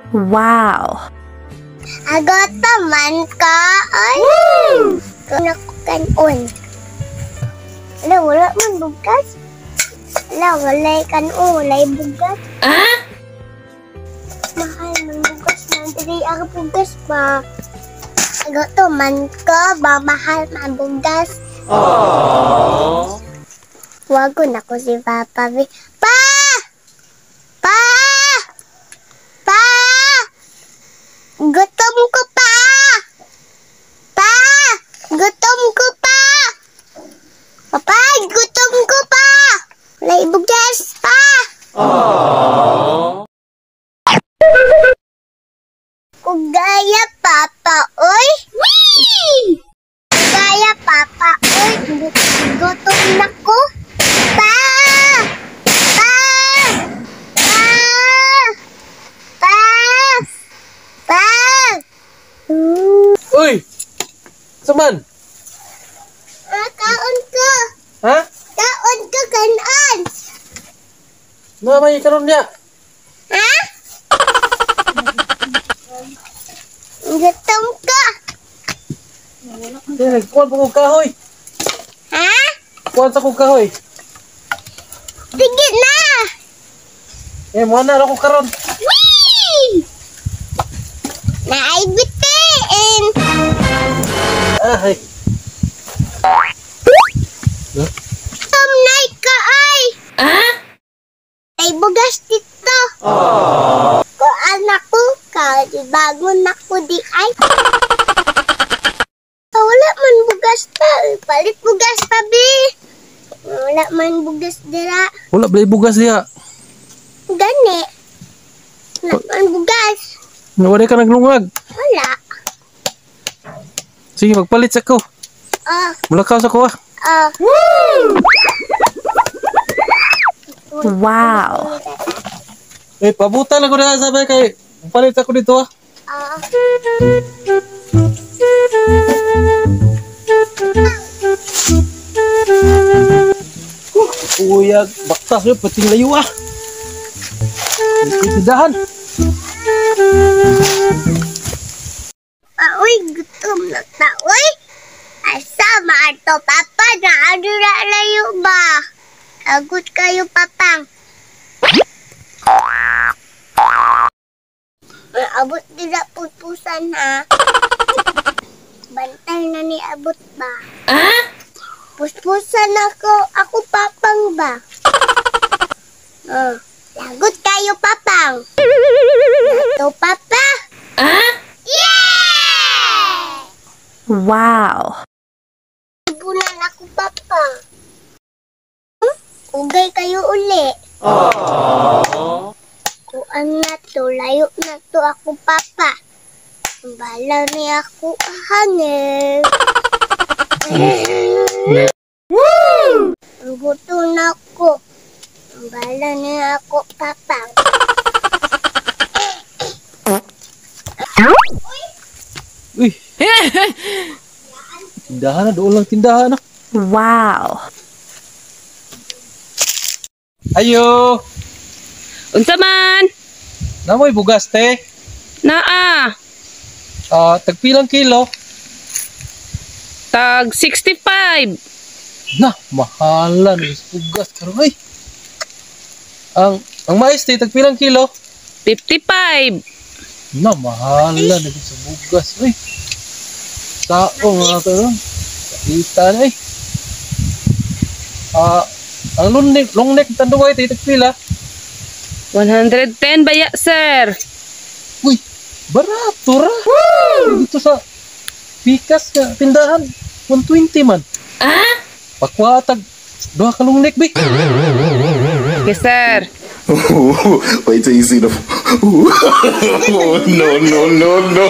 Wow. Agoto man ka ay. Wala ko kanon. Wala, wala man bugas. Wala, walay kanon, walay bugas. Ah? Mahal man bugas man. Dili ang bugas ba? Agoto man ka, ba mahal man bugas. Wago na ko si Papa. Bi. Pa! Pa! Pa! Gutom ko pa! Pa! Gutom ko pa! Papa, gutom ko pa! Walay bugas pa! Kugaya, Papa, oy! Whee! Kugaya, Papa, oy! Gutom na ko! Pa! Pa! Pa! Pa! Pa! Uy! Saman? Ah, kaon ko! Ha? Kaon ko, kanon! Namay karon niya. Ha? Gutom ko! Eh, kuan pa kong kahoy. Ha? Kuan sa kong kahoy. Sige na! Eh, mo na ako karon. Whee! Naay bitiin! Ay. Tumnay ka ay! Ah? Ay bugas dito! Ko anak ko, bago na ko di ay. Ah, wala man bugas pa. Palit bugas pa, bi. Wala man bugas dira. Wala balay bugas diha. Gani. Wala man bugas. Wala ka naglungag. Wala. Sige, magpalit sa ko. Ah, Mulakaw sa ko ah. ah. Wow. Eh, pabutan ako na sabay kay palit ako dito ah. Ah. Uyag, baktas yun, pating layo ah. Tindahan. Uy, gutom na ta, uy. Asa maato, Papa, na ano na layo ba? Agot kayo, Papang. Abot nila pupusan, ha? Bantay na ni abot ba? Ah? Puspusan ako, ako Papang ba? Oh, lagot kayo, Papang. Ato, Papa. Ah? Yeah! Wow. Ibunan ako, Papa. Ugay kayo uli. Kuan na to, layo na to ako, Papa. Bala ni ako hangin. Gusto na ako. Bala ni ako, Papa. Uy. Tindahan na, doon lang tindahan na. Wow. Ayo! Unsa man? Namoy bugas te. Naa. Ah, tagpilang kilo. Tag 65. Na, mahalan is bugas karon ay. Ang mais te tagpilang kilo. 55. Na, mahalan na sa bugas ay. Sao nga to ron. Kita na ay. Ah, ang long neck tanduay te tagpila. 110 baya, sir. Uy, barato ra. Dito sa Pikas nga tindahan 120 man. Ah? Pakuha tag duha ka long neck bi. Okay, sir. Wait till you see the. No, no, no, no.